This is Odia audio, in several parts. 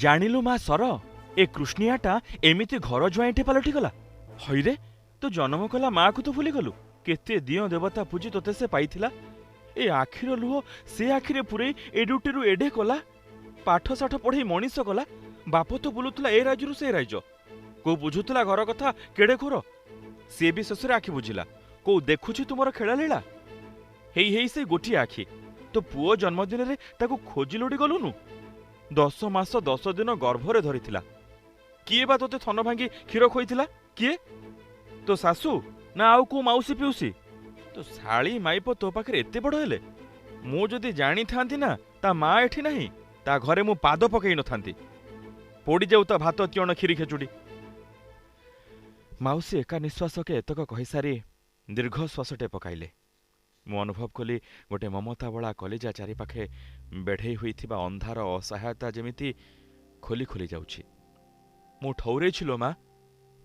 ଜାଣିଲୁ ମା ସର, ଏ କୃଷ୍ଣିଆଟା ଏମିତି ଘର ଜ୍ୱାଇଁଟେ ପାଲଟିଗଲା। ହଇରେ, ତୁ ଜନ୍ମ କଲା ମାଆକୁ ତୁ ଭୁଲିଗଲୁ? କେତେ ଦିଅଁ ଦେବତା ପୂଜି ତୋତେ ସେ ପାଇଥିଲା। ଏ ଆଖିର ଲୁହ ସେ ଆଖିରେ ପୂରେଇ ଏଡୁଟିରୁ ଏଡେ କଲା, ପାଠ ଶାଠ ପଢ଼େଇ ମଣିଷ କଲା। ବାପ ତ ବୁଲୁଥିଲା ଏ ରାଜ୍ୟରୁ ସେ ରାଜ୍ୟ, କୋଉ ବୁଝୁଥିଲା ଘର କଥା କେଡ଼େ ଘୋର? ସିଏ ବି ଶେଷରେ ଆଖି ବୁଝିଲା। କୋଉ ଦେଖୁଛି ତୁମର ଖେଳାଲୀଳା? ହେଇ ହେଇ ସେ ଗୋଟିଏ ଆଖି। ତୋ ପୁଅ ଜନ୍ମଦିନରେ ତାକୁ ଖୋଜି ଲୋଡ଼ି ଗଲୁନୁ? 10 ମାସ 10 ଦିନ ଗର୍ଭରେ ଧରିଥିଲା। କିଏ ବା ତୋତେ ଥନ ଭାଙ୍ଗି କ୍ଷୀର ଖୋଇଥିଲା? କିଏ? ତୋ ଶାଶୁ ନା ଆଉ କୋଉ ମାଉସୀ ପିଉସୀ? ତୋ ଶାଳୀ ମାଇପ ତୋ ପାଖରେ ଏତେ ବଡ଼ ହେଲେ। ମୁଁ ଯଦି ଜାଣିଥାନ୍ତି ନା ତା ମା ଏଠି ନାହିଁ, ତା ଘରେ ମୁଁ ପାଦ ପକେଇ ନଥାନ୍ତି। ପୋଡ଼ିଯାଉ ତା ଭାତ ତିଅଣ କ୍ଷୀରି ଖେଚୁଡ଼ି। ମାଉସୀ ଏକା ନିଶ୍ୱାସକେ ଏତକ କହିସାରି ଦୀର୍ଘ ଶ୍ୱାସଟେ ପକାଇଲେ। ମୁଁ ଅନୁଭବ କଲି ଗୋଟେ ମମତା ବଳା କଲିଜା ଚାରିପାଖେ ବେଢ଼େଇ ହୋଇଥିବା ଅନ୍ଧାର ଅସହାୟତା ଯେମିତି ଖୋଲି ଖୋଲି ଯାଉଛି। ମୁଁ ଠଉରେଇଛି ଲୋ ମା,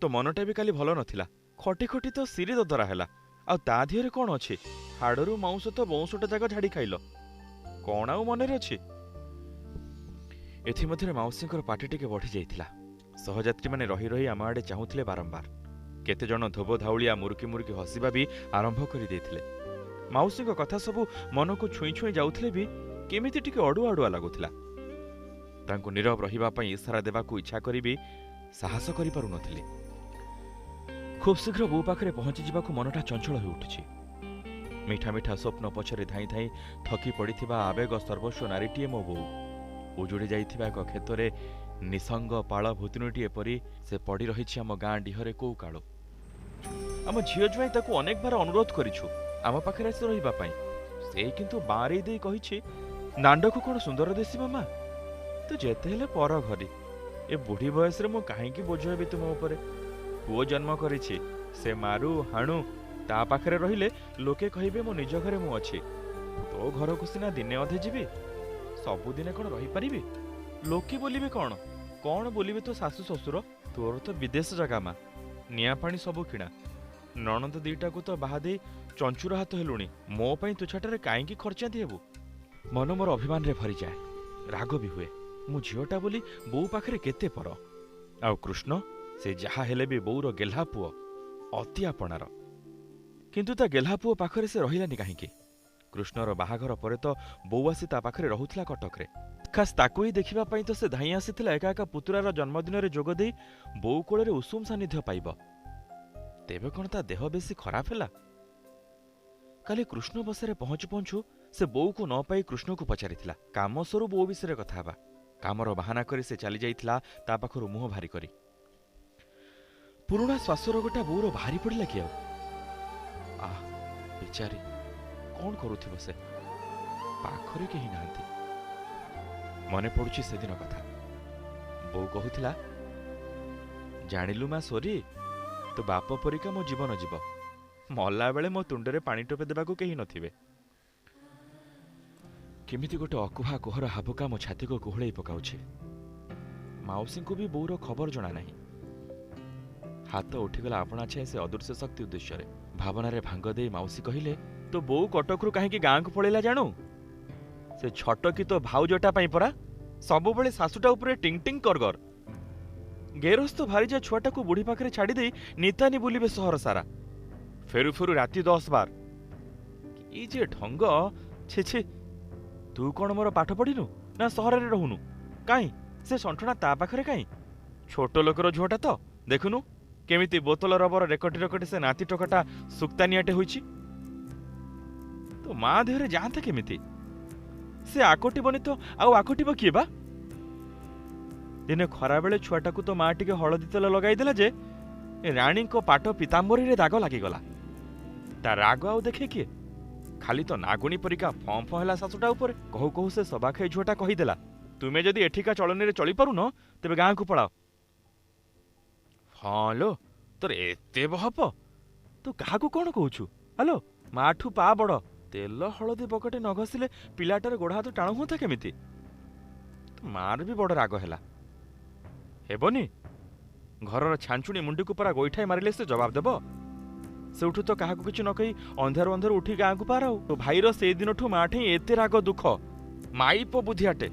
ତୋ ମନଟା ବି କାଲି ଭଲ ନଥିଲା। ଖଟି ଖଟି ତ ସିରି ଦଦରା ହେଲା, ଆଉ ତା ଦେହରେ କ'ଣ ଅଛି? ହାଡ଼ରୁ ମାଉଁସ ତ ବଉଁଶଟା ଯାକ ଝାଡ଼ି ଖାଇଲ, କ'ଣ ଆଉ ମନରେ ଅଛି? ଏଥିମଧ୍ୟରେ ମାଉସୀଙ୍କର ପାଟି ଟିକେ ବଢ଼ିଯାଇଥିଲା। ସହଯାତ୍ରୀମାନେ ରହି ରହି ଆମ ଆଡ଼େ ଚାହୁଁଥିଲେ ବାରମ୍ବାର। କେତେଜଣ ଧୋବ ଧାଉଳିଆ ମୁରୁକି ମୁରୁକି ହସିବା ବି ଆରମ୍ଭ କରିଦେଇଥିଲେ। ମାଉସୀଙ୍କ କଥା ସବୁ ମନକୁ ଛୁଇଁ ଛୁଇଁ ଯାଉଥିଲେ ବି କେମିତି ଟିକେ ଅଡ଼ୁଆ ଅଡ଼ୁଆ ଲାଗୁଥିଲା। ତାଙ୍କୁ ନୀରବ ରହିବା ପାଇଁ ଇସାରା ଦେବାକୁ ଇଚ୍ଛା କରି ବି ସାହସ କରିପାରୁନଥିଲି। ଖୁବ୍ ଶୀଘ୍ର ବୋଉ ପାଖରେ ପହଞ୍ଚିଯିବାକୁ ମନଟା ଚଞ୍ଚଳ ହୋଇଉଠୁଛି। ମିଠା ମିଠା ସ୍ୱପ୍ନ ପଛରେ ଧାଇଁ ଧାଇଁ ଥକି ପଡ଼ିଥିବା ଆବେଗ ସର୍ବସ୍ୱ ନାରୀଟିଏ ମୋ ବୋଉ। ଉଜୁଡ଼ି ଯାଇଥିବା ଏକ କ୍ଷେତରେ ନିସଙ୍ଗ ପାଳ ଭୂତୁଣୀଟିଏ ପରି ସେ ପଡ଼ି ରହିଛି ଆମ ଗାଁ ଡିହରେ କୋଉ କାଳୁ। ଆମ ଝିଅ ଜ୍ୱାଇଁ ତାକୁ ଅନେକ ବାର ଅନୁରୋଧ କରିଛୁ ଆମ ପାଖରେ ଆସି ରହିବା ପାଇଁ। ସେ କିନ୍ତୁ ବାଁରେଇ ଦେଇ କହିଛି, ଦାଣ୍ଡକୁ କ'ଣ ସୁନ୍ଦର ଦିଶିବ ମା? ତୁ ଯେତେ ହେଲେ ପର ଘରି। ଏ ବୁଢ଼ୀ ବୟସରେ ମୁଁ କାହିଁକି ବୋଝ ହେବି ତୁମ ଉପରେ? ପୁଅ ଜନ୍ମ କରିଛି, ସେ ମାରୁ ହାଣୁ, ତା ପାଖରେ ରହିଲେ ଲୋକେ କହିବେ ମୋ ନିଜ ଘରେ ମୁଁ ଅଛି। ତୋ ଘରକୁ ସିନା ଦିନେ ଅଧେ ଯିବି, ସବୁଦିନେ କ'ଣ ରହିପାରିବି? ଲୋକେ ବୋଲିବେ କ'ଣ? କ'ଣ ବୋଲିବେ ତୋ ଶାଶୁ ଶ୍ୱଶୁର? ତୋର ତ ବିଦେଶ ଜାଗା ମା, ନିଆଁ ପାଣି ସବୁ କିଣା। ନଣନ୍ଦ ଦିଟାକୁ ତ ବାହା ଦେଇ ଚଞ୍ଚୁର ହାତ ହେଲୁଣି, ମୋ ପାଇଁ ତୁଛାଟାରେ କାହିଁକି ଖର୍ଚ୍ଚାନ୍ତି ହେବୁ? ମନ ମୋର ଅଭିମାନରେ ଭରିଯାଏ, ରାଗ ବି ହୁଏ। ମୁଁ ଝିଅଟା ବୋଲି ବୋଉ ପାଖରେ କେତେ ପର। ଆଉ କୃଷ୍ଣ, ସେ ଯାହା ହେଲେ ବି ବୋଉର ଗେହ୍ଲା ପୁଅ, ଅତି ଆପଣାର। କିନ୍ତୁ ତା ଗେହ୍ଲା ପୁଅ ପାଖରେ ସେ ରହିଲାନି କାହିଁକି? କୃଷ୍ଣର ବାହାଘର ପରେ ତ ବୋଉ ଆସି ତା ପାଖରେ ରହୁଥିଲା କଟକରେ। ଖାସ୍ ତାକୁ ହିଁ ଦେଖିବା ପାଇଁ ତ ସେ ଧାଇଁ ଆସିଥିଲା ଏକା ଏକା ପୁତୁରାର ଜନ୍ମଦିନରେ ଯୋଗ ଦେଇ ବୋଉ କୋଳରେ ଉଷୁମ ସାନ୍ନିଧ୍ୟ ପାଇବ। ତେବେ କ'ଣ ତା ଦେହ ବେଶୀ ଖରାପ ହେଲା? କାଲି କୃଷ୍ଣ ବସାରେ ପହଞ୍ଚୁ ପହଞ୍ଚୁ ସେ ବୋଉକୁ ନ ପାଇ କୃଷ୍ଣକୁ ପଚାରିଥିଲା, କାମ ସରୁ ବୋଉ ବିଷୟରେ କଥା ହେବା। କାମର ବାହାନା କରି ସେ ଚାଲିଯାଇଥିଲା ତା ପାଖରୁ ମୁହଁ ଭାରି କରି। ପୁରୁଣା ଶ୍ୱାସ ରୋଗଟା ବୋଉର ବାହାରି ପଡ଼ିଲା କି ଆଉ? ଆହ, ବିଚାରୀ କ'ଣ କରୁଥିବ ସେ? ପାଖରେ କେହି ନାହାନ୍ତି। ମନେ ପଡ଼ୁଛି ସେଦିନ କଥା। ବୋଉ କହୁଥିଲା, ଜାଣିଲୁ ମା ସୋରି, ତୋ ବାପ ପରିକା ମୋ ଜୀବନ ଯିବ। ମଲାବେଳେ ମୋ ତୁଣ୍ଡରେ ପାଣି ଟୋପେ ଦେବାକୁ କେହି ନଥିବେ। କେମିତି ଗୋଟେ ଅକୁହା କୋହର ହାବୁକା ମୋ ଛାତିକୁ କୁହୁଳେଇ ପକାଉଛି। ମାଉସୀଙ୍କୁ ବି ବୋଉର ଖବର ଜଣା ନାହିଁ। ହାତ ଉଠିଗଲା ଆପଣା ଛାଏଁ ସେ ଅଦୃଶ୍ୟ ଶକ୍ତି ଉଦ୍ଦେଶ୍ୟରେ। ଭାବନାରେ ଭାଙ୍ଗ ଦେଇ ମାଉସୀ କହିଲେ, ତୋ ବୋଉ କଟକରୁ କାହିଁକି ଗାଁକୁ ପଳେଇଲା ଜାଣୁ? ସେ ଛଟକି ତୋ ଭାଉଜଟା ପାଇଁ ପରା। ସବୁବେଳେ ଶାଶୁଟା ଉପରେ ଟିଂ ଟିଂ କରଗର। ଗେରସ୍ତ ଭାରିଯା ଛୁଆଟାକୁ ବୁଢ଼ୀ ପାଖରେ ଛାଡ଼ିଦେଇ ନିତାନି ବୁଲିବେ ସହର ସାରା। ଫେରୁ ଫେରୁ ରାତି 10 ବାର। କି ଯେ ଢଙ୍ଗ, ଛି ଛି। ତୁ କ'ଣ ମୋର ପାଠ ପଢ଼ିନୁ ନା ସହରରେ ରହୁନୁ? କାହିଁ ସେ ସଣ୍ଠଣା ତା ପାଖରେ କାହିଁ? ଛୋଟ ଲୋକର ଝୁଅଟା ତ, ଦେଖୁନୁ କେମିତି ବୋତଲ ରବର ରେକଟି ରେକଟି ସେ ନାତି ଟୋକାଟା ସୁକ୍ତାନିଆଟେ ହୋଇଛି। ତୋ ମା ଦେହରେ ଯାଆନ୍ତା କେମିତି? ସେ ଆକଟିବନି ତ ଆଉ ଆକଟିବ କିଏ ବା? ଦିନେ ଖରାବେଳେ ଛୁଆଟାକୁ ତ ମା ଟିକେ ହଳଦୀ ତେଲ ଲଗାଇଦେଲା ଯେ ରାଣୀଙ୍କ ପାଟ ପିତାମ୍ବରୀରେ ଦାଗ ଲାଗିଗଲା। ତା ରାଗ ଆଉ ଦେଖେ କିଏ? ଖାଲି ତ ନାଗୁଣୀ ପରିକା ଫଁ ଫଁ ହେଲା ଶାଶୁଟା ଉପରେ। କହୁ କହୁ ସେ ସବାଖାଇ ଝୁଅଟା କହିଦେଲା, ତୁମେ ଯଦି ଏଠିକା ଚଳନୀରେ ଚଳିପାରୁନ ତେବେ ଗାଁକୁ ପଳାଅ। ହଁ ଲୋ, ତୋର ଏତେ ବହପ, ତୁ କାହାକୁ କ'ଣ କହୁଛୁ? ହ୍ୟାଲୋ, ମାଠୁ ପା ବଡ଼। ତେଲ ହଳଦୀ ବକଟେ ନ ଘଷିଲେ ପିଲାଟାର ଗୋଡ଼ ହାତ ଟାଣ ହୁଅନ୍ତା କେମିତି? ମାର ବି ବଡ଼ ରାଗ ହେଲା। ହେବନି, ଘରର ଛାଞ୍ଚୁଣି ମୁଣ୍ଡିକୁ ପରା ଗୋଇଠାଏ ମାରିଲେ ସେ ଜବାବ ଦେବ। ସେଇଠୁ ତ କାହାକୁ କିଛି ନ କହି ଅନ୍ଧାରୁ ଅନ୍ଧାରୁ ଉଠି ଗାଁକୁ ପାର। ଆଉ ତୋ ଭାଇର ସେଇଦିନଠୁ ମା ଠେଇଁ ଏତେ ରାଗ ଦୁଃଖ, ମାଇପ ବୁଦ୍ଧିଆଟେ।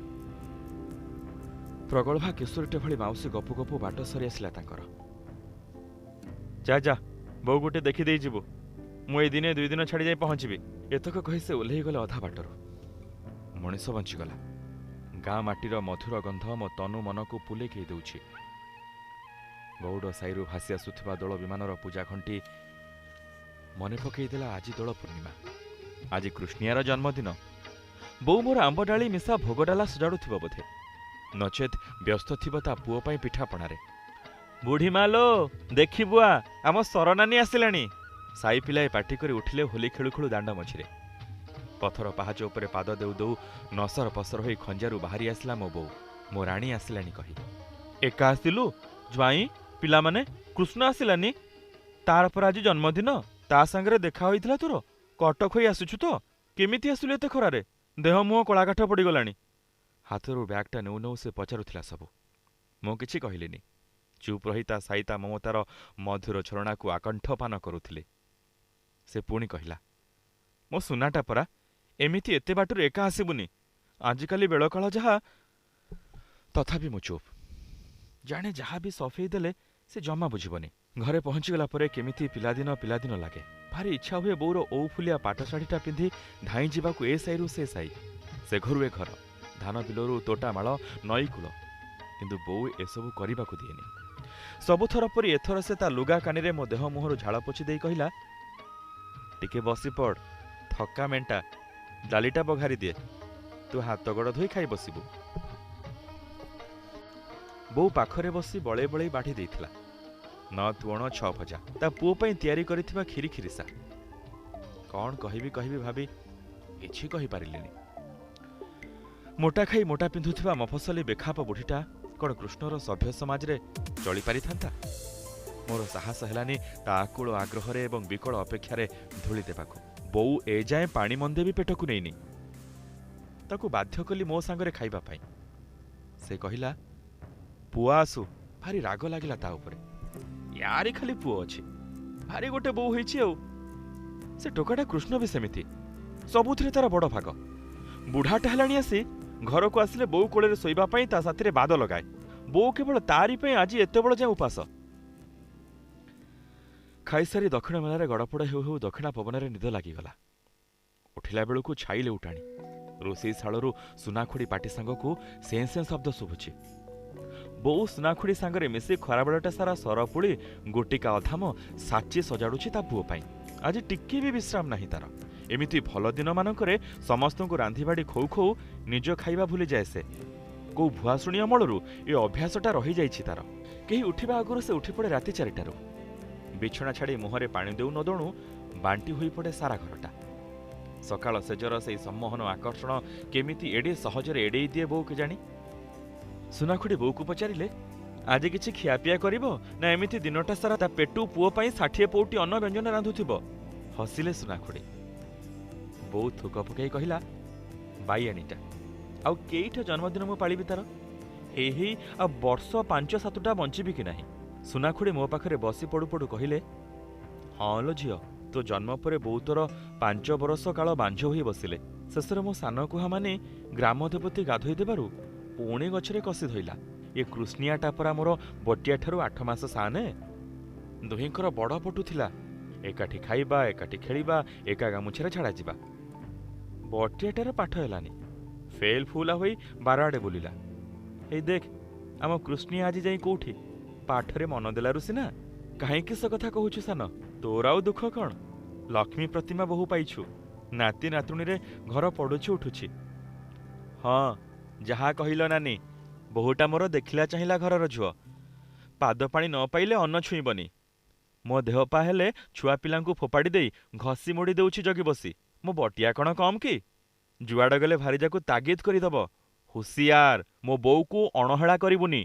ପ୍ରଗଳ୍ଭା କିଶୋରୀଟେ ଭଳି ମାଉସୀ ଗପୁ ଗପୁ ବାଟ ସରି ଆସିଲା ତାଙ୍କର। ଯା ଯା, ବୋଉ ଗୋଟେ ଦେଖିଦେଇ ଯିବୁ, ମୁଁ ଏଇ ଦିନେ 2 ଦିନ ଛାଡ଼ି ଯାଇ ପହଞ୍ଚିବି। ଏତକ କହି ସେ ଓହ୍ଲେଇଗଲେ ଅଧା ବାଟରୁ। ମଣିଷ ବଞ୍ଚିଗଲା। ଗାଁ ମାଟିର ମଧୁର ଗନ୍ଧ ମୋ ତନୁ ମନକୁ ପୁଲେକେଇ ଦେଉଛି। ଗଉଡ଼ ସାହିରୁ ଭାସି ଆସୁଥିବା ଦୋଳ ବିମାନର ପୂଜା ଘଣ୍ଟି ମନେ ପକେଇଦେଲା ଆଜି ଦୋଳ ପୂର୍ଣ୍ଣିମା, ଆଜି କୃଷ୍ଣିଆର ଜନ୍ମଦିନ। ବୋଉ ମୋର ଆମ୍ବ ଡାଳି ମିଶା ଭୋଗ ଡାଲା ସଜାଡ଼ୁଥିବ ବୋଧେ, ନଚେତ୍ ବ୍ୟସ୍ତ ଥିବ ତା ପୁଅ ପାଇଁ ପିଠାପଣାରେ। ବୁଢ଼ୀ ମା ଲୋ, ଦେଖିବୁଆ ଆମ ସରନାନୀ ଆସିଲାଣି। ସାଇ ପିଲାଏ ପାଟି କରି ଉଠିଲେ ହୋଲି ଖେଳୁ ଖେଳୁ ଦାଣ୍ଡ ମଝିରେ। ପଥର ପାହାଚ ଉପରେ ପାଦ ଦେଉ ଦେଉ ନସର ପସର ହୋଇ ଖଞ୍ଜାରୁ ବାହାରି ଆସିଲା ମୋ ବୋଉ, ମୋ ରାଣୀ ଆସିଲାଣି କହି। ଏକା ଆସିଲୁ ଜ୍ୱାଇଁ, ପିଲାମାନେ, କୃଷ୍ଣ ଆସିଲାନି? ତାର ପରା ଆଜି ଜନ୍ମଦିନ, ତା ସାଙ୍ଗରେ ଦେଖା ହୋଇଥିଲା ତୋର? କଟକ ହୋଇ ଆସୁଛୁ ତ, କେମିତି ଆସିଲୁ ଏତେ ଖରାରେ? ଦେହ ମୁହଁ କଳାକାଠ ପଡ଼ିଗଲାଣି। ହାତରୁ ବ୍ୟାଗ୍ଟା ନେଉ ନେଉ ସେ ପଚାରୁଥିଲା ସବୁ। ମୁଁ କିଛି କହିଲିନି, ଚୁପ୍ ରହି ତା ସାଇତା ମମତାର ମଧୁର ଝରଣାକୁ ଆକଣ୍ଠପାନ କରୁଥିଲି। ସେ ପୁଣି କହିଲା, ମୋ ସୁନାଟା ପରା, ଏମିତି ଏତେ ବାଟରୁ ଏକା ଆସିବୁନି, ଆଜିକାଲି ବେଳକାଳ ଯାହା। ତଥାପି ମୁଁ ଚୁପ୍। ଜାଣେ ଯାହା ବି ସଫେଇ ଦେଲେ ସେ ଜମା ବୁଝିବନି। ଘରେ ପହଞ୍ଚିଗଲା ପରେ କେମିତି ପିଲାଦିନ ପିଲାଦିନ ଲାଗେ। ଭାରି ଇଚ୍ଛା ହୁଏ ବୋଉର ଓଉ ଫୁଲିଆ ପାଟ ଶାଢ଼ୀଟା ପିନ୍ଧି ଧାଇଁ ଯିବାକୁ ଏ ସାହିରୁ ସେ ସାହି, ସେ ଘରୁ ଏ ଘର, ଧାନ ବିଲରୁ ତୋଟାମାଳ, ନଈକୂଳ। କିନ୍ତୁ ବୋଉ ଏସବୁ କରିବାକୁ ଦିଏନି। ସବୁଥର ପରି ଏଥର ସେ ତା ଲୁଗା କାନିରେ ମୋ ଦେହ ମୁହଁରୁ ଝାଳ ପୋଛି ଦେଇ କହିଲା, ଟିକେ ବସିପଡ଼, ଥକା ମେଣ୍ଟା, ଡାଲିଟା ବଘାରି ଦିଏ, ତୁ ହାତ ଗୋଡ଼ ଧୋଇ ଖାଇ ବସିବୁ। ବୋଉ ପାଖରେ ବସି ବଳେଇ ବଳେଇ ବାଢ଼ି ଦେଇଥିଲା 9 ତୁଅଣ 6 ଭଜା, ତା ପୁଅ ପାଇଁ ତିଆରି କରିଥିବା କ୍ଷୀରି ଖିରିସା। କ'ଣ କହିବି କହିବି ଭାବି କିଛି କହିପାରିଲିନି। ମୋଟା ଖାଇ ମୋଟା ପିନ୍ଧୁଥିବା ମଫସଲି ବେଖାପ ବୁଢ଼ୀଟା କ'ଣ କୃଷ୍ଣର ସଭ୍ୟ ସମାଜରେ ଚଳିପାରିଥାନ୍ତା? ମୋର ସାହସ ହେଲାନି ତା ଆକୁଳ ଆଗ୍ରହରେ ଏବଂ ବିକଳ ଅପେକ୍ଷାରେ ଧୂଳି ଦେବାକୁ। ବୋଉ ଏଯାଏଁ ପାଣି ମନ୍ଦେ ବି ପେଟକୁ ନେଇନି। ତାକୁ ବାଧ୍ୟ କଲି ମୋ ସାଙ୍ଗରେ ଖାଇବା ପାଇଁ। ସେ କହିଲା, ପୁଅ ଆସୁ। ଭାରି ରାଗ ଲାଗିଲା ତା ଉପରେ। ୟାରି ଖାଲି ପୁଅ ଅଛି, ଭାରି ଗୋଟେ ବୋଉ ହେଇଛି ଆଉ। ସେ ଟୋକାଟା କୃଷ୍ଣ ବି ସେମିତି, ସବୁଥିରେ ତାର ବଡ଼ ଭାଗ। ବୁଢ଼ାଟା ହେଲାଣି ଆସି ଘରକୁ ଆସିଲେ ବୋଉ କୋଳରେ ଶୋଇବା ପାଇଁ ତା ସାଥିରେ ବାଦ ଲଗାଏ। ବୋଉ କେବଳ ତାରି ପାଇଁ ଆଜି ଏତେବେଳ ଯାଏଁ ଉପାସ। ଖାଇସାରି ଦକ୍ଷିଣ ମେଳାରେ ଗଡ଼ପଡ଼ ହେଉ ହେଉ ଦକ୍ଷିଣା ପବନରେ ନିଦ ଲାଗିଗଲା। ଉଠିଲା ବେଳକୁ ଛାଇଲେ ଉଠାଣି। ରୋଷେଇ ଶାଳରୁ ସୁନାଖୁଡ଼ି ପାଟି ସାଙ୍ଗକୁ ସେଁ ସେଁ ଶବ୍ଦ ଶୁଭୁଛି। ବୋଉ ସୁନାଖୁଡ଼ି ସାଙ୍ଗରେ ମିଶି ଖରାବେଳଟା ସାରା ସରପୁଳି ଗୋଟିକା ଅଧାମ ସାଚି ସଜାଡ଼ୁଛି ତା ପୁଅ ପାଇଁ। ଆଜି ଟିକିଏ ବି ବିଶ୍ରାମ ନାହିଁ ତାର। ଏମିତି ଭଲ ଦିନମାନଙ୍କରେ ସମସ୍ତଙ୍କୁ ରାନ୍ଧିବାଢ଼ି ଖୋଉ ଖୋଉ ନିଜ ଖାଇବା ଭୁଲିଯାଏ ସେ। କୋଉ ଭୁଆଶୁଣି ଅମଳରୁ ଏ ଅଭ୍ୟାସଟା ରହିଯାଇଛି ତାର। କେହି ଉଠିବା ଆଗରୁ ସେ ଉଠିପଡ଼େ ରାତି 4ଟାରୁ। ବିଛଣା ଛାଡ଼ି ମୁହଁରେ ପାଣି ଦେଉ ନ ଦଣୁ ବାଣ୍ଟି ହୋଇପଡ଼େ ସାରା ଘରଟା। ସକାଳ ସେଜର ସେଇ ସମ୍ମୋହନ ଆକର୍ଷଣ କେମିତି ଏଡ଼େ ସହଜରେ ଏଡ଼େଇ ଦିଏ ବୋଉ କେଜାଣି। ସୁନାଖୁଡ଼ି ବୋଉକୁ ପଚାରିଲେ, ଆଜି କିଛି ଖିଆପିଆ କରିବ ନା ଏମିତି ଦିନଟା ସାରା ତା ପେଟୁ ପୁଅ ପାଇଁ 60 ପଉଟି ଅନ୍ନ ବ୍ୟଞ୍ଜନ ରାନ୍ଧୁଥିବ? ହସିଲେ ସୁନାଖୁଡ଼ି। ବୋଉ ଥୁକ ପକାଇ କହିଲା, ବାଇଆଣୀଟା, ଆଉ କେଇଟା ଜନ୍ମଦିନ ମୁଁ ପାଳିବି ତାର? ହେଇ ହେଇ ଆଉ ବର୍ଷ 5 7ଟା ବଞ୍ଚିବି କି ନାହିଁ। ସୁନାଖୁଡ଼ି ମୋ ପାଖରେ ବସି ପଡ଼ୁ ପଡ଼ୁ କହିଲେ, ହଁ ଲୋ ଝିଅ, ତୋ ଜନ୍ମ ପରେ ବୋଉ ତୋର 5 ବରଷ କାଳ ବାଞ୍ଝ ହୋଇ ବସିଲେ। ଶେଷରେ ମୋ ସାନ କୁହାମାନେ ଗ୍ରାମ ଦେବତୀ ଗାଧୋଇ ଦେବାରୁ ପୁଣି ଗଛରେ କଷି ଧଇଲା। ଏ କୃଷ୍ଣିଆଟା ପରା ମୋର ବଟିଆଠାରୁ 8 ମାସ ସାନେ। ଦୁହିଁଙ୍କର ବଡ଼ ପଟୁ ଥିଲା, ଏକାଠି ଖାଇବା, ଏକାଠି ଖେଳିବା, ଏକା ଗାମୁଛାରେ ଝାଡ଼ା ଯିବା। ବଟିଆଟାର ପାଠ ହେଲାନି, ଫେଲ୍ ଫୁଲା ହୋଇ ବାରଆଡ଼େ ବୁଲିଲା। ଏଇ ଦେଖ ଆମ କୃଷ୍ଣିଆ ଆଜି ଯାଇ କୋଉଠି, ପାଠରେ ମନ ଦେଲାରୁ ସିନା। କାହିଁକି ସେ କଥା କହୁଛୁ ସାନ, ତୋର ଆଉ ଦୁଃଖ କ'ଣ? ଲକ୍ଷ୍ମୀ ପ୍ରତିମା ବୋହୂ ପାଇଛୁ, ନାତି ନାତୁଣୀରେ ଘର ପଡ଼ୁଛି ଉଠୁଛି। ହଁ, ଯାହା କହିଲ ନାନୀ, ବୋହୂଟା ମୋର ଦେଖିଲା ଚାହିଁଲା ଘରର ଝୁଅ, ପାଦ ପାଣି ନ ପାଇଲେ ଅନ୍ନ ଛୁଇଁବନି। ମୋ ଦେହ ପା ହେଲେ ଛୁଆ ପିଲାଙ୍କୁ ଫୋପାଡ଼ି ଦେଇ ଘଷି ମୋଡ଼ି ଦେଉଛି ଜଗି ବସି। ମୋ ବଟିଆ କ'ଣ କମ୍ କି? ଯୁଆଡ଼େ ଗଲେ ଭାରିଯାକୁ ତାଗିଦ କରିଦେବ, ହୁସିଆର, ମୋ ବୋଉକୁ ଅଣହେଳା କରିବୁନି।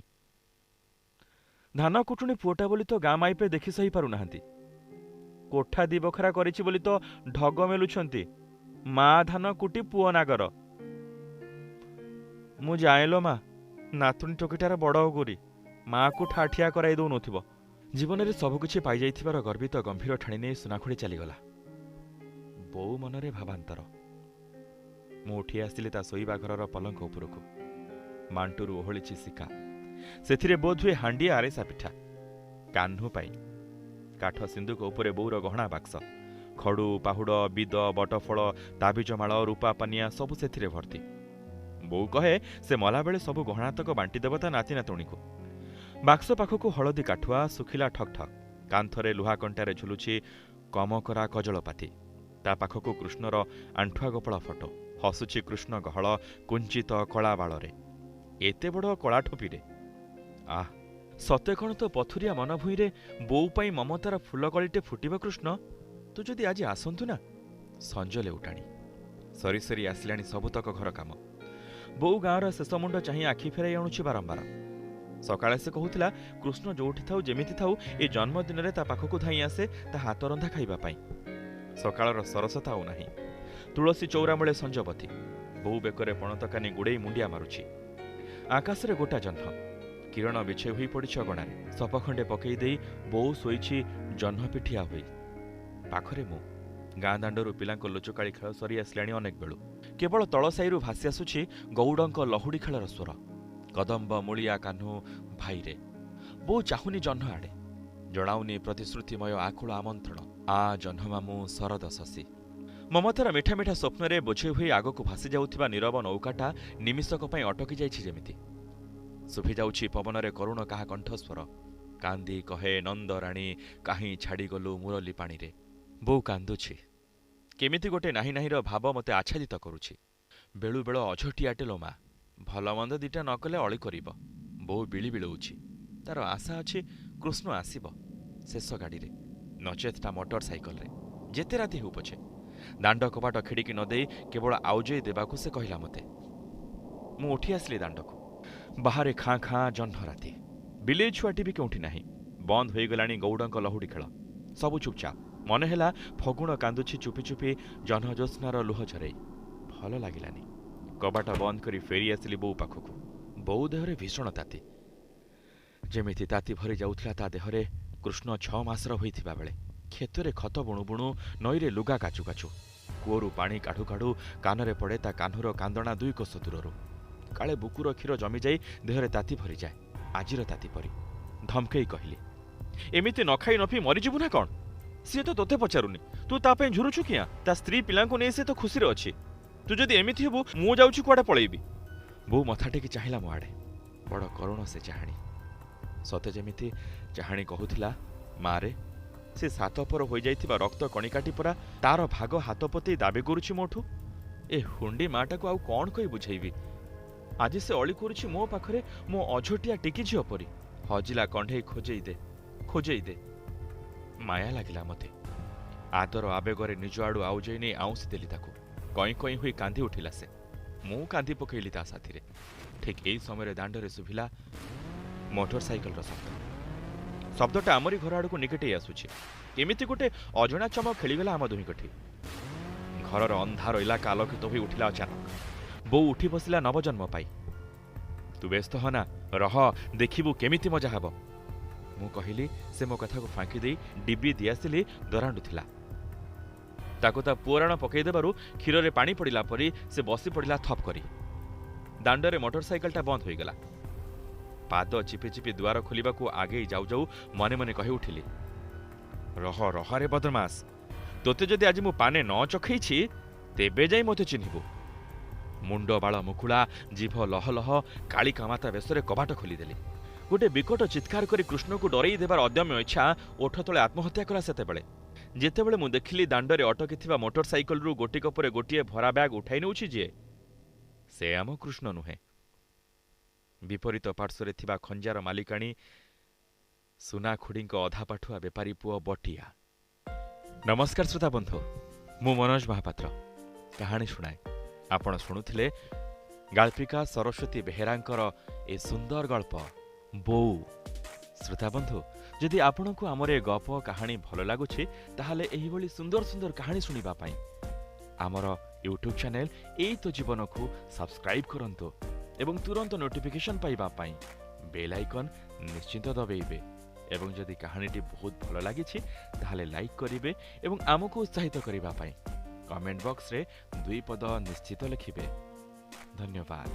ଧାନ କୁଟୁଣି ପୁଅଟା ବୋଲି ତ ଗାଁ ମାଇପେ ଦେଖି ସହି ପାରୁନାହାନ୍ତି। କୋଠା ଦି ବଖରା କରିଛି ବୋଲି ତ ଢଗ ମେଲୁଛନ୍ତି, ମା ଧାନ କୁଟି ପୁଅ ନାଗର। ମୁଁ ଯାଏଲୋ ମା, ନାତୁଣୀ ଟୋକିଟାର ବଡ଼ ଅଗୁରି, ମାଆକୁ ଠାଠିଆ କରାଇ ଦଉନଥିବ। ଜୀବନରେ ସବୁକିଛି ପାଇଯାଇଥିବାର ଗର୍ବିତ ଗମ୍ଭୀର ଠାଣି ନେଇ ସୁନାଖୁଡ଼ି ଚାଲିଗଲା। ବୋଉ ମନରେ ଭାବାନ୍ତର। ମୁଁ ଉଠି ଆସିଲି ତା ଶୋଇବା ଘରର ପଲଙ୍କ ଉପରକୁ। ମାଣ୍ଟୁରୁ ଓହଳିଛି ଶିକା, ସେଥିରେ ବୋଧହୁଏ ହାଣ୍ଡିଆ ଆରେସା ପିଠା କାହ୍ନୁ ପାଇଁ। କାଠ ସିନ୍ଧୁକ ଉପରେ ବୋଉର ଗହଣା ବାକ୍ସ, ଖଡୁ, ପାହୁଡ଼, ବିଦ, ବଟଫଳ, ତାବିଜମାଳ, ରୂପା ପାନିଆ ସବୁ ସେଥିରେ ଭର୍ତ୍ତି। ବୋଉ କହେ ସେ ମଲାବେଳେ ସବୁ ଗହଣାତକ ବାଣ୍ଟିଦେବ ତା ନାତି ନାତୁଣୀକୁ। ବାକ୍ସ ପାଖକୁ ହଳଦୀ କାଠୁଆ ଶୁଖିଲା ଠକ୍ ଠକ୍। କାନ୍ଥରେ ଲୁହା କଣ୍ଟାରେ ଝୁଲୁଛି କମକରା କଜଳପାତି। ତା ପାଖକୁ କୃଷ୍ଣର ଆଣ୍ଠୁଆ ଗୋପାଳ ଫଟୋ। ହସୁଛି କୃଷ୍ଣ ଗହଳ କୁଞ୍ଚିତ କଳା ବାଳରେ, ଏତେ ବଡ଼ କଳା ଠୋପିରେ। ଆଃ, ସତେ କ'ଣ ତୋ ପଥୁରିଆ ମନଭୂଇଁରେ ବୋଉ ପାଇଁ ମମତାର ଫୁଲକଳିଟେ ଫୁଟିବ କୃଷ୍ଣ, ତୁ ଯଦି ଆଜି ଆସନ୍ତୁ ନା। ସଞ୍ଜ ଲେଉଟାଣି ସରି ସରି ଆସିଲାଣି ସବୁତକ ଘର କାମ। ବୋଉ ଗାଁର ଶେଷ ମୁଣ୍ଡ ଚାହିଁ ଆଖି ଫେରାଇ ଆଣୁଛି ବାରମ୍ବାର। ସକାଳେ ସେ କହୁଥିଲା କୃଷ୍ଣ ଯୋଉଠି ଥାଉ ଯେମିତି ଥାଉ ଏ ଜନ୍ମଦିନରେ ତା ପାଖକୁ ଧାଇଁ ଆସେ ତା ହାତ ରନ୍ଧା ଖାଇବା ପାଇଁ। ସକାଳର ସରସତା ଆଉ ନାହିଁ। ତୁଳସୀ ଚଉରା ମୂଳେ ସଞ୍ଜବତୀ। ବୋଉ ବେକରେ ପଣତକାନି ଗୁଡ଼େଇ ମୁଣ୍ଡିଆ ମାରୁଛି। ଆକାଶରେ ଗୋଟା ଜହ୍ନ କିରଣ ବିଛେଇ ହୋଇ ପଡ଼ିଛି ଅଗଣାରେ। ସପ ଖଣ୍ଡେ ପକେଇ ଦେଇ ବୋଉ ଶୋଇଛି ଜହ୍ନ ପିଠିଆ ହୋଇ। ପାଖରେ ମୁଁ। ଗାଁ ଦାଣ୍ଡରୁ ପିଲାଙ୍କ ଲୁଚକାଳି ଖେଳ ସରି ଆସିଲାଣି ଅନେକ ବେଳୁ। କେବଳ ତଳସାହିରୁ ଭାସି ଆସୁଛି ଗଉଡ଼ଙ୍କ ଲହୁଡ଼ି ଖେଳର ସ୍ୱର। କଦମ୍ବ ମୂଳିଆ କାହ୍ନୁ ଭାଇରେ। ବୋଉ ଚାହୁଁନି ଜହ୍ନ ଆଡ଼େ, ଜଣାଉନି ପ୍ରତିଶ୍ରୁତିମୟ ଆକୁଳ ଆମନ୍ତ୍ରଣ। ଆ ଜହ୍ନ ମାମୁଁ ଶରଦ ଶଶୀ। ମମତାର ମିଠା ମିଠା ସ୍ୱପ୍ନରେ ବୋଝେଇ ହୋଇ ଆଗକୁ ଭାସି ଯାଉଥିବା ନୀରବ ନୌକାଟା ନିମିଷକ ପାଇଁ ଅଟକି ଯାଇଛି ଯେମିତି। ଶୁଭିଯାଉଛି ପବନରେ କରୁଣ କାହା କଣ୍ଠସ୍ୱର। କାନ୍ଦି କହେ ନନ୍ଦରାଣୀ କାହିଁ ଛାଡ଼ିଗଲୁ ମୁରଲୀ ପାଣିରେ। ବୋଉ କାନ୍ଦୁଛି। କେମିତି ଗୋଟେ ନାହିଁ ନାହିଁର ଭାବ ମୋତେ ଆଚ୍ଛାଦିତ କରୁଛି। ବେଳୁ ବେଳ ଅଝଟିଆଟେ ଲୋ ମା, ଭଲ ମନ୍ଦ ଦିଟା ନ କଲେ ଅଳି କରିବ। ବୋଉ ବିଳି ବିଳଉଛି। ତାର ଆଶା ଅଛି କୃଷ୍ଣ ଆସିବ ଶେଷ ଗାଡ଼ିରେ, ନଚେତ୍ ତା ମୋଟର ସାଇକେଲରେ, ଯେତେ ରାତି ହେଉ ପଛେ। ଦାଣ୍ଡ କବାଟ ଖିଡ଼ିକି ନ ଦେଇ କେବଳ ଆଉଜେଇ ଦେବାକୁ ସେ କହିଲା ମୋତେ। ମୁଁ ଉଠି ଆସିଲି ଦାଣ୍ଡକୁ। ବାହାରେ ଖାଁ ଖାଁ ଜହ୍ନ ରାତି। ବିଲେଇ ଛୁଆଟି ବି କେଉଁଠି ନାହିଁ। ବନ୍ଦ ହୋଇଗଲାଣି ଗଉଡ଼ଙ୍କ ଲହୁଡ଼ି ଖେଳ। ସବୁ ଚୁପଚାପ। ମନେ ହେଲା ଫଗୁଣ କାନ୍ଦୁଛି ଚୁପି ଚୁପି ଜହ୍ନ ଜ୍ୟୋତ୍ସ୍ନାର ଲୁହ ଝରେଇ। ଭଲ ଲାଗିଲାନି। କବାଟ ବନ୍ଦ କରି ଫେରି ଆସିଲି ବୋଉ ପାଖକୁ। ବୋଉ ଦେହରେ ଭୀଷଣ ତାତି। ଯେମିତି ତାତି ଭରି ଯାଉଥିଲା ତା ଦେହରେ କୃଷ୍ଣ 6 ମାସର ହୋଇଥିବା ବେଳେ। କ୍ଷେତରେ ଖତ ବୁଣୁ ବୁଣୁ, ନଈରେ ଲୁଗା କାଚୁ କାଚୁ, କୂଅରୁ ପାଣି କାଢୁ କାଢୁ କାନରେ ପଡ଼େ ତା କାହ୍ନୁର କାନ୍ଦଣା 2 କୋଶ ଦୂରରୁ। କାଳେ ବୁକୁର କ୍ଷୀର ଜମିଯାଇ ଦେହରେ ତାତି ଭରିଯାଏ, ଆଜିର ତାତି ପରି। ଧମକେଇ କହିଲି, ଏମିତି ନ ଖାଇ ନ ପିଇ ମରିଯିବୁ ନା କ'ଣ? ସିଏ ତ ତୋତେ ପଚାରୁନି, ତୁ ତା ପାଇଁ ଝୁରୁଛୁ କିଆଁ? ତା ସ୍ତ୍ରୀ ପିଲାଙ୍କୁ ନେଇ ସେ ତ ଖୁସିରେ ଅଛି। ତୁ ଯଦି ଏମିତି ହେବୁ ମୁଁ ଯାଉଛି କୁଆଡ଼େ ପଳେଇବି। ବୋଉ ମଥା ଟେକି ଚାହିଁଲା ମୋ ଆଡ଼େ। ବଡ଼ କରୁଣ ସେ ଚାହାଣୀ। ସତେ ଯେମିତି ଚାହାଣୀ କହୁଥିଲା, ମାରେ, ସେ ସାତ ପର ହୋଇଯାଇଥିବା ରକ୍ତ କଣିକାଟି ପରା ତାର ଭାଗ ହାତ ପତେଇ ଦାବି କରୁଛି ମୋଠୁ। ଏ ହୁଣ୍ଡି ମାଟାକୁ ଆଉ କ'ଣ କହି ବୁଝେଇବି? ଆଜି ସେ ଅଳି କରୁଛି ମୋ ପାଖରେ ମୋ ଅଝଟିଆ ଟିକି ଝିଅ ପରି। ହଜିଲା କଣ୍ଢେଇ ଖୋଜେଇ ଦେ, ଖୋଜେଇ ଦେ। ମାୟା ଲାଗିଲା ମୋତେ। ଆଦର ଆବେଗରେ ନିଜ ଆଡ଼ୁ ଆଉଜେଇ ନେଇ ଆଉଁସି ଦେଲି ତାକୁ। କଇଁ କଇଁ ହୋଇ କାନ୍ଦି ଉଠିଲା ସେ। ମୁଁ କାନ୍ଦି ପକେଇଲି ତା ସାଥିରେ। ଠିକ୍ ଏଇ ସମୟରେ ଦାଣ୍ଡରେ ଶୁଭିଲା ମୋଟର ସାଇକେଲର ଶବ୍ଦ। ଶବ୍ଦଟା ଆମରି ଘର ଆଡ଼କୁ ନିକଟେଇ ଆସୁଛି। କେମିତି ଗୋଟେ ଅଜଣା ଚମକ ଖେଳିଗଲା ଆମ ଦୁହିଁଙ୍କଠି। ଘରର ଅନ୍ଧାର ଇଲାକା ଆଲୋକିତ ହୋଇ ଉଠିଲା ଅଚାନକ। ବୋଉ ଉଠି ବସିଲା ନବଜନ୍ମ ପାଇ। ତୁ ବ୍ୟସ୍ତ ହନା, ରହ, ଦେଖିବୁ କେମିତି ମଜା ହେବ। ମୁଁ କହିଲି। ସେ ମୋ କଥାକୁ ଫାଙ୍କି ଦେଇ ଡିବି ଦିଆସିଲି ଦରାଣ୍ଡୁଥିଲା। ତାକୁ ତା ପୁଅରାଣ ପକେଇ ଦେବାରୁ କ୍ଷୀରରେ ପାଣି ପଡ଼ିଲା ପରି ସେ ବସି ପଡ଼ିଲା ଥପ୍ କରି। ଦାଣ୍ଡରେ ମୋଟର ସାଇକେଲଟା ବନ୍ଦ ହୋଇଗଲା। ପାଦ ଚିପି ଚିପି ଦୁଆର ଖୋଲିବାକୁ ଆଗେଇ ଯାଉ ଯାଉ ମନେ ମନେ କହି ଉଠିଲି, ରହ ରହରେ ବଦମାସ, ତୋତେ ଯଦି ଆଜି ମୁଁ ପାନେ ନ ଚଖେଇଛି ତେବେ ଯାଇ ମୋତେ ଚିହ୍ନିବୁ। ମୁଣ୍ଡ ବାଳ ମୁକୁଳା, ଜିଭ ଲହ ଲହ, କାଳିକା ମାତା ବେଶରେ କବାଟ ଖୋଲିଦେଲି। ଗୋଟେ ବିକଟ ଚିତ୍କାର କରି କୃଷ୍ଣକୁ ଡରେଇ ଦେବାର ଅଦମ୍ୟ ଇଚ୍ଛା ଓଠ ତଳେ ଆତ୍ମହତ୍ୟା କଲା ସେତେବେଳେ। ଯେତେବେଳେ ମୁଁ ଦେଖିଲି ଦାଣ୍ଡରେ ଅଟକିଥିବା ମୋଟର ସାଇକେଲରୁ ଗୋଟିକ ପରେ ଗୋଟିଏ ଭରା ବ୍ୟାଗ୍ ଉଠାଇ ନେଉଛି ଯିଏ, ସେ ଆମ କୃଷ୍ଣ ନୁହେଁ। ବିପରୀତ ପାର୍ଶ୍ୱରେ ଥିବା ଖଞ୍ଜାର ମାଲିକାଣୀ ସୁନାଖୁଡ଼ିଙ୍କ ଅଧାପାଠୁଆ ବେପାରୀ ପୁଅ ବଟିଆ। ନମସ୍କାର ଶ୍ରୋତା ବନ୍ଧୁ, ମୁଁ ମନୋଜ ମହାପାତ୍ର କାହାଣୀ ଶୁଣାଏ। ଆପଣ ଶୁଣୁଥିଲେ ଗାଳ୍ପିକା ସରସ୍ୱତୀ ବେହେରାଙ୍କର ଏ ସୁନ୍ଦର ଗଳ୍ପ ବୋଉ। ଶ୍ରୋତା ବନ୍ଧୁ, ଯଦି ଆପଣଙ୍କୁ ଆମର ଏ ଗପ କାହାଣୀ ଭଲ ଲାଗୁଛି ତାହେଲେ ଏହିଭଳି ସୁନ୍ଦର ସୁନ୍ଦର କାହାଣୀ ଶୁଣିବା ପାଇଁ ଆମର ୟୁଟ୍ୟୁବ୍ ଚ୍ୟାନେଲ୍ ଏଇ ତ ଜୀବନକୁ ସବସ୍କ୍ରାଇବ୍ କରନ୍ତୁ ଏବଂ ତୁରନ୍ତ ନୋଟିଫିକେସନ୍ ପାଇବା ପାଇଁ ବେଲ୍ ଆଇକନ୍ ନିଶ୍ଚିତ ଦବେଇବେ। ଏବଂ ଯଦି କାହାଣୀଟି ବହୁତ ଭଲ ଲାଗିଛି ତାହେଲେ ଲାଇକ୍ କରିବେ ଏବଂ ଆମକୁ ଉତ୍ସାହିତ କରିବା ପାଇଁ କମେଣ୍ଟ ବକ୍ସରେ 2 ପଦ ନିଶ୍ଚିତ ଲେଖିବେ। ଧନ୍ୟବାଦ।